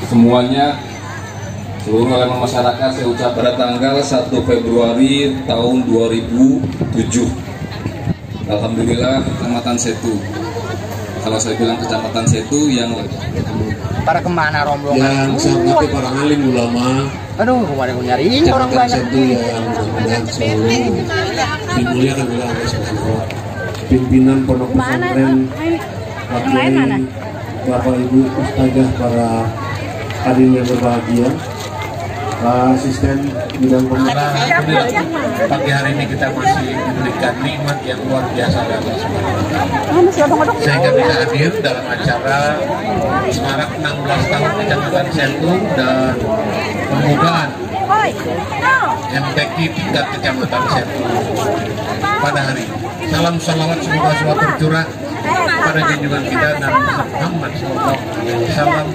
semuanya, seluruh elemen masyarakat saya ucap pada tanggal 1 Februari tahun 2007. Alhamdulillah Kecamatan Setu. Kalau saya bilang Kecamatan Setu yang para kemana rombongan? Yang saya hormati para alim ulama. Aduh, kemarin nyariin orang banyak. Setu yang mudah-mudahan selalu dimuliakan oleh Allah SWT. Pimpinan pondok pesantren, wakil Bapak Ibu Ustazah, para hadirin yang berbahagia, asisten bidang pemerintah. Pagi hari ini kita masih diberikan nikmat yang luar biasa dari Allah SWT, sehingga bisa hadir dalam acara semarak 16 tahun Kecamatan Setu dan pembukaan MTQ tingkat Kecamatan Setu pada hari ini. Salam salawat semoga selalu tercurah pada junjungan kita Nabi Muhammad SAW,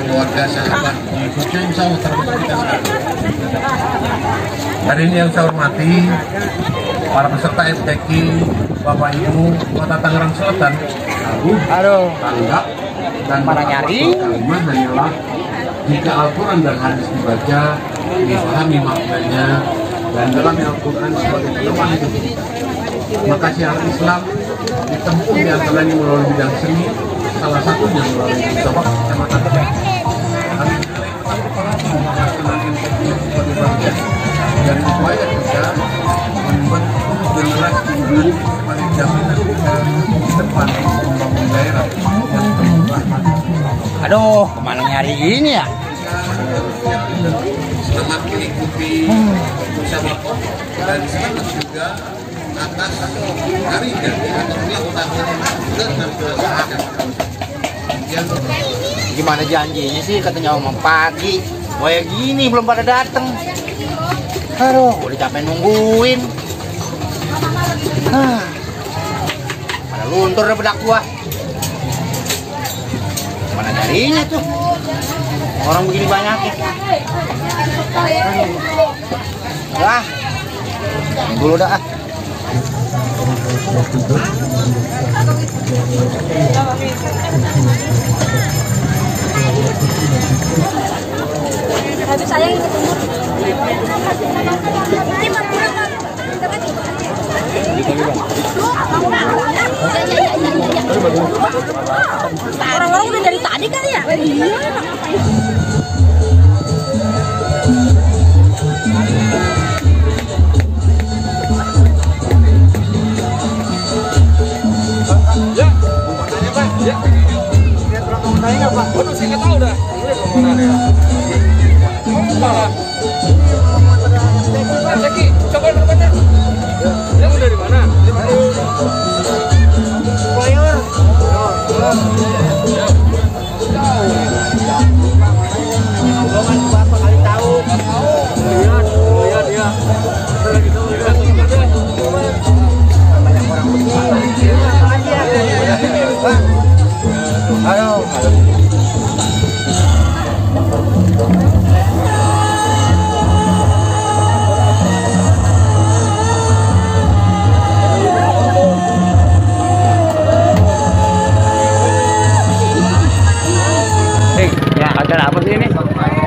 keluarga, sahabat, pengikutnya, insya Allah termasuk kita sekarang. Hari ini yang saya hormati para peserta MTQ, Bapak Ibu Kota Tangerang Selatan, Aduh, tanggap dan mana nyari? kalimat hanyalah jika Al-Quran dan hadis dibaca, dipahami maknanya, dan dalam Al-Quran sebagai pedoman hidup, maka syiar Islam ditempuh diantaranya melalui bidang seni, salah satunya melalui Musabbaqah Kecamatan Setu. Dan upaya kita membentuk generasi guru pada jaminan kita di depan membangun daerah yang penuh rahmat. Aduh, kemana nyari ini ya? Selamat mengikuti Musabbaqah dan selamat juga atas harinya atau ulang tahun ke-16 yang Gimana janjinya sih, katanya mau pagi. Kayak gini belum pada dateng. Aduh, udah capek nungguin. Pada luntur deh bedak gua. Mana nyarinya tuh? Orang begini banyaknya. Wah, dulu dah. Habis saya ini orang-orang udah dari tadi kali ya? Iya. Ya. Lihat rombongan saya nggak Pak? Waduh, saya nggak tahu dah. Lihat rombongannya. Malah. Ceki, coba tempatnya. Dia udah di mana? Di mana? Player. Rombongan berapa kali tahu? Lihat ya. Lagi tahu. Banyak orang berjualan. Aduh. Ya, acara apa sih ini?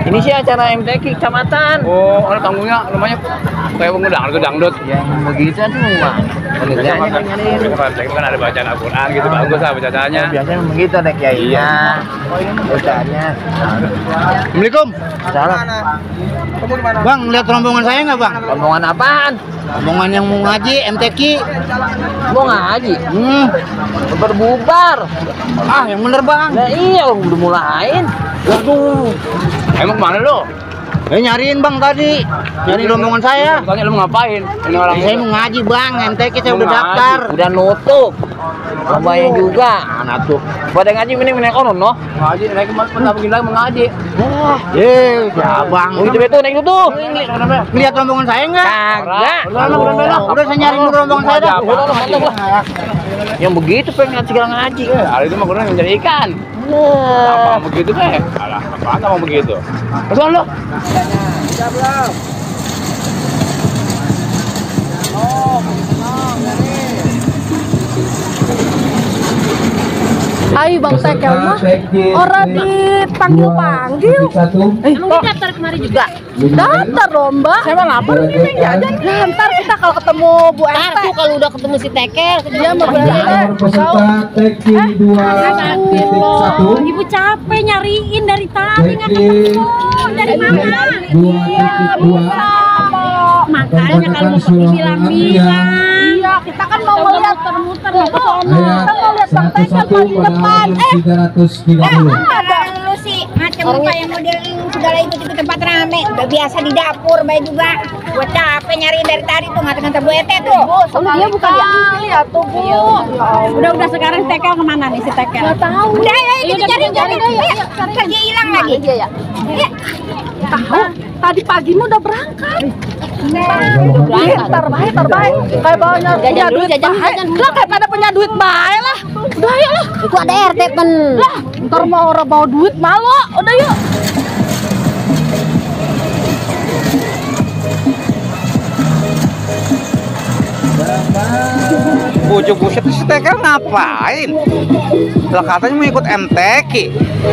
Ini sih acara MTQ Kecamatan. Oh, orang panggungnya namanya kayak dangdut. Ya, begitu tuh, Bang. Pengerjaannya kan nyari. Kan ada bacaan Al-Quran gitu, bagus lah bacaannya. Biasanya begitu deh kiainya. Bacaannya. Assalamualaikum. Salam. Kamu di mana? Bang, lihat rombongan saya nggak, Bang? Rombongan apaan? Rombongan yang mau ngaji MTQ. Mau ngaji? Berbubar. Ah, yang bener, Bang. Nah, iya, udah mulain. Waduh. Emang kemana lo? Nyariin Bang tadi. Nyari rombongan saya. Tanya lu mau ngapain? Ini orang saya mau ngaji, Bang. MTQ saya udah daftar. Udah nutup. Lomba juga. Anak tuh. Pada ngaji mending konon no. Ngaji naik kemana begini lagi mau ngaji. Wah, ya Bang. Itu betul naik itu. Lihat rombongan saya enggak? Kagak. Udah saya nyari rombongan saya dah. Yang begitu pengen segala ngaji. Hari itu mah gue mencari ikan. Apa begitu teh? Alah, apaan mau begitu? Betul lo? Siap belum? Oh, Ayo Bang Tekel mah orang dipanggil-panggil. Emang dia daftar kemari juga? Daftar lomba. Saya mah lapar nih Neng jajan. Nah, ntar kita kalau ketemu Bu Ntar RT. tuh kalau udah ketemu si Tekel, Dia mau jalan. Ibu capek nyariin dari tadi nggak ketemu. Dari mana? Makanya kalau mau pergi bilang-bilang. Iya, kita kan mau melihat muter-muter ke sono. Kita mau lihat Bang Tekel paling depan. Ada lu sih macam apa yang model segala ikut tempat rame. Udah biasa di dapur baik juga. Gua capek nyari dari tadi tuh ngata-ngata Bu Ete tuh. Dia bukan dia tuh Bu. Udah sekarang Tekel kemana nih si Tekel? Nggak tahu. Udah ya kita cari. Kerja hilang lagi. Iya ya. Tahu, tadi pagi mah udah berangkat. Terbaik. Kayak bawanya punya duit baik. Lah kayak pada punya duit baik lah. Udah yuk lah. Itu ada RT pen. Lah, ntar mau orang bawa duit malu. Udah yuk. Bujuk-bujuk si Tekel ngapain? Lah katanya mau ikut MTQ.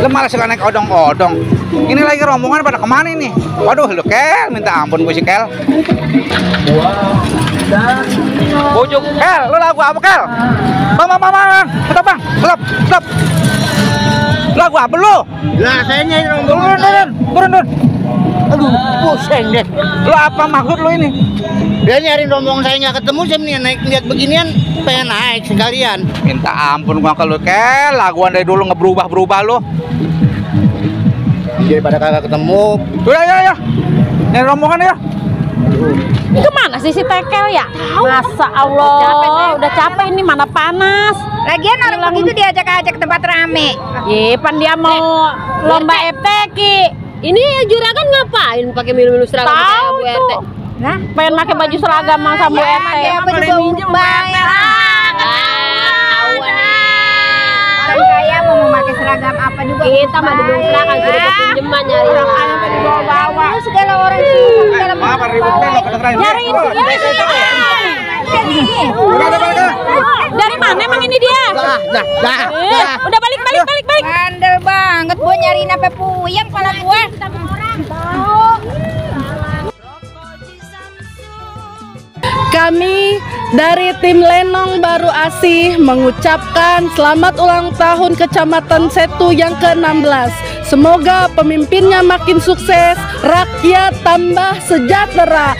Lah malah suka naik odong-odong. Ini lagi rombongan pada kemana nih? Waduh, lu Kel, minta ampun gue si Kel. Bujuk, Kel, lu lagu apa Kel? Bang, stop. Lagu apa lu? Lah saya nyari rombongan. Turun. Aduh, pusing deh. Lu apa maksud lu ini? Dia nyari rombongan saya nggak ketemu, saya nih naik lihat beginian, pengen naik sekalian. Minta ampun gua kalau Kel, laguan dari dulu nggak berubah lu. Jadi pada kagak ketemu. Udah ya. Nyari rombongan ya. Kemana sih si Tekel ya? Masa Allah, udah capek ini mana panas. Lagian orang begitu diajak-ajak ke tempat rame. Pan dia mau lomba FTQ. Ini juragan ngapain pakai minum-minum seragam kayak Bu RT? Nah, Pengen pakai baju seragam sama Bu RT. apa juga bayar. Orang kaya mau memakai seragam apa juga. Kita mah di seragam sudah kepinjeman nyari. Bawa segala orang sih dalam Nyariin. Dari mana emang ini dia? Udah balik. Bandel banget gua nyariin apa puyeng kepala gua. Kami dari tim Lenong Baru Asih mengucapkan selamat ulang tahun Kecamatan Setu yang ke-16. Semoga pemimpinnya makin sukses, rakyat tambah sejahtera.